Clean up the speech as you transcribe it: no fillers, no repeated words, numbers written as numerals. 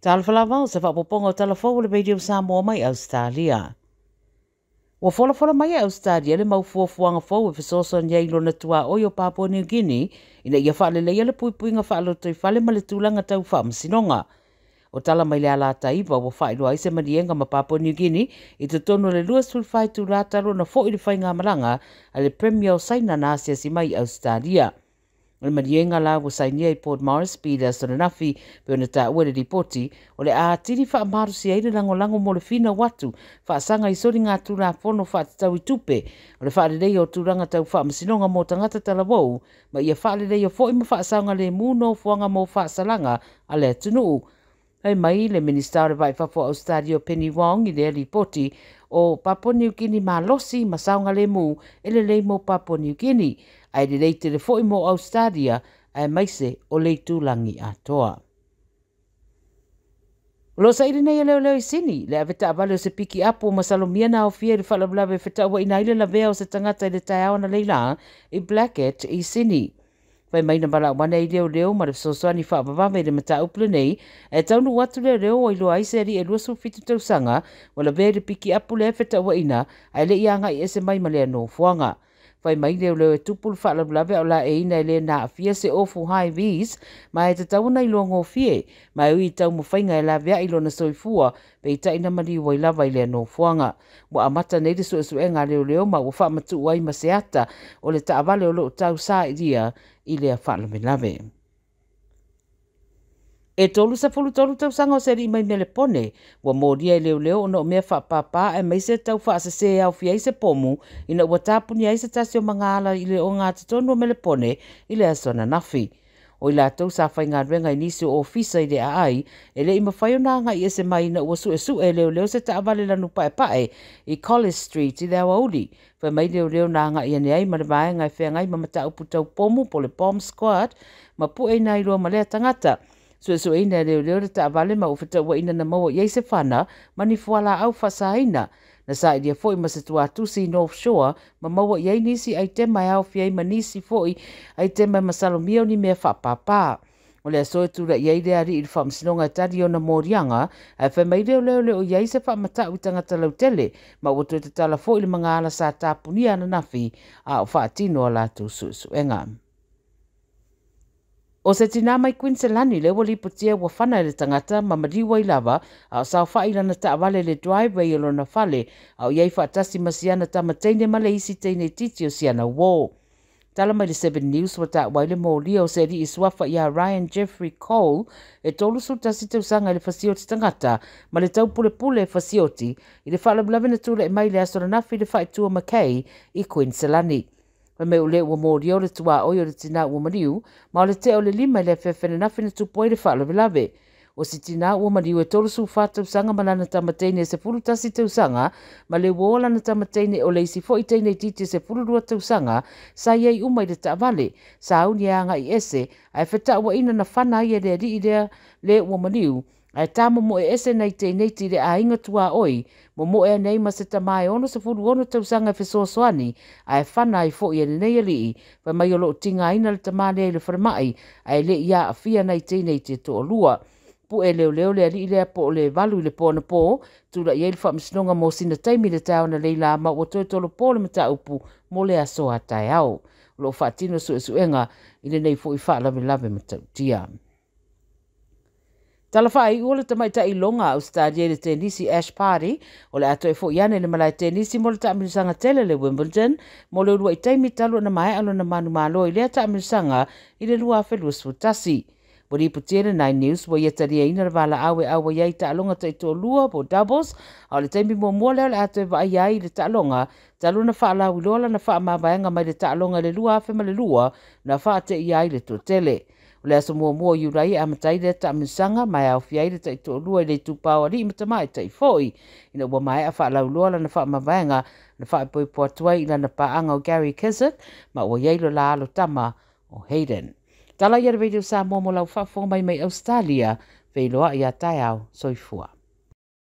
Talofa lava o se faaopoopoga o Tala Fou o le Radio Samoa mai Ausetalia. Ua folafola mai e Ausetalia le mau fuafuaga fou e fesoasoani ai i lona tuaoi o Papua New Guinea ina ia faaleleia le puipuiga faalotoifale ma le tulaga tau faamasinoga. O tala mai le Alataiva ua faailoa ai se maliega ma Papua New Guinea i totonu o le 24 itula talu ona foi le faigamalaga a le Premier o Saina na asiasi mai i Ausetalia. O le maliega la ua sainia i Port Moresby i le aso ananafi pei ona taua i le lipoti, o le a atili faamalosi ai le lagolago mo le finau atu faasaga i soligatulafono faatatau i tupe o le faaleleia o tulaga tau faamasinoga mo tagata talavou ma ia faaleleia foi ma faasaogalemu nofoaga mo faasalaga a le atunuu. Fai mai le Minisita o le Va i Fafo o Ausetalia o Penny Wong i lea lipoti o Papua New Guinea malosi ma saogalemu e lelei mo Papua New Guinea, ae lelei tele foi mo Ausetalia aemaise o le itulagi atoa. O lo o saili nei e leoleo i Sini le ave taavale o se piki apu masalomia na aofia i le faalavelave e fetauaina ai le lavea o se tagata i le taeao analeila i Blackett i Sini. Fai mai na valaau ane ai leoleo ma le fesoasoani faavavave i le mataupu lenei, ae taunuu atu leoleo ua iloa ai se alii e 27 tausaga ua lavea i le piki apu lea fetauaina ae le i agai ese mai ma lea nofoaga. Fai mai leoleo e tupu le faalavelave a o laeiina e le na aafia se ofu high vis ma e tatau ona iloa gofie ma e ui i taumafaiga e laveai lona soifua peitai na maliu ai lava i lea nofoaga. Ua amata nei le suesuega a leoleo ma ua faamatuu ai ma se ata o le taavale o loo tau sailia i lea faalavelave. E 33 tausaga o se alii mai Melepone ua molia e leoleo ona o mea faapāpā aemaise tau faasese e aofia ai se pomu ina ua tapunia ai se tasi o magaala i le ogatotonu o Melepone i le aso ananafi. O i latou sa faigaluega i nisi o ofisa i le aai e le i mafai ona agai ese mai ina ua suesue e leoleo se taavale lanu paepae i College Street i le aoauli. Fai mai leoleo na agai ane ai ma le vaega e feagai ma mataupu tau pomu po le bomb squad ma pu'e ina iloa ma lea tagata. Suesueina e leoleo le taavale ma ua fetauaina na maua i ai se fana ma ni fualaau faasaina. Na sailia foi ma se tuatusi i North Shore ma maua i ai nisi aitema e aofia ai ma nisi foi aitema e masalomia o ni mea faapāpā. O le aso e tula'i ai le alii i le faamasinoga e tali ona moliaga, ae fai mai leoleo le o i ai se faamatau i tagata lautele ma ua toe tatala foi le magaala sa tapunia ananafi a o faatino a latou suesuega. O se tinā mai Queensland lea ua lipotia ua fana e le tagata ma maliu ai lava a o saofa'i lana taavale i le driveway o lona fale a o i ai faatasi ma siana tama teine ma le isi teine itiiti o siana uō. Tala mai le 7 News ua taua ai le molia o se alii suafa ia Ryan Jeffrey Cole e 31 tausaga i le fasioti tagata ma le taupulepule e fasioti i le faalavelave na tula'i mai i le aso ananafi i le faaitua Mackay i Queensland. Fai mai o le ua molia o le tuaoi o le tinā ua maliu ma o le tea o le 5 i le afeafe ananafi na tupu ai le faalavelave. O si tinā ua maliu e 34 tausaga ma lana tama teine e 11 tausaga ma le uō lana tama teine o le isi foi teine itiiti e 12 tausaga sa i ai uma i le taavale. Sauni e agai ese ae fetauaina na fana ai e le alii lea le ua maliu ae tāmomoe ese nai teineiti i le aiga tuaoi momoe ane ai ma se tamā e 66 tausaga e fesoasoani ae fana ai foi e lenei alii. Fai mai o loo tigaina le tamā lea i le falemai ae le i aafia nai teineiti e toalua. Pu'e leoleo le alii lea po o le 8 i le po anapō, tula'i ai le faamasinoga mo sina taimi i le taeao analeila ma ua toe tolopo le mataupu mo le aso a taeao. O loo faatino suesuega i lenei foi faalavelave matautia. Tala faaiu o le tamaitai iloga a Ausetalia i le tenisi Ash Barty o le a toe foi ane i le malae tenisi mo le taamilosaga tele le Wimbledon mo le uluai taimi talu ona maea lona manumalo i lea taamilosaga i le 2021. Ua lipotia le 9 News ua ia taliaina le valaau e auai ai i taaloga taitoalua po doubles, a o le taimi muamua lea o le a toe vaaia ai i le taaloga talu ona faalauiloa lana faamavaega mai le taaloga i le 2002 na faateia ai le toatele. O le aso muamua o Iulai e amata ai lea taamilosaga ma e aofia ai le taitoalua i le itupa o alii ma tamaitai foi ina ua maea faalauiloa lana faamavaega na faaipoipo atu ai i lana paaga o Gary Kissick ma ua i ai lo la alo tama o Hayden. Tala ia le Radio Samoa mo lau faafofoga mai mai Australia, feiloai ia taeao, soifua.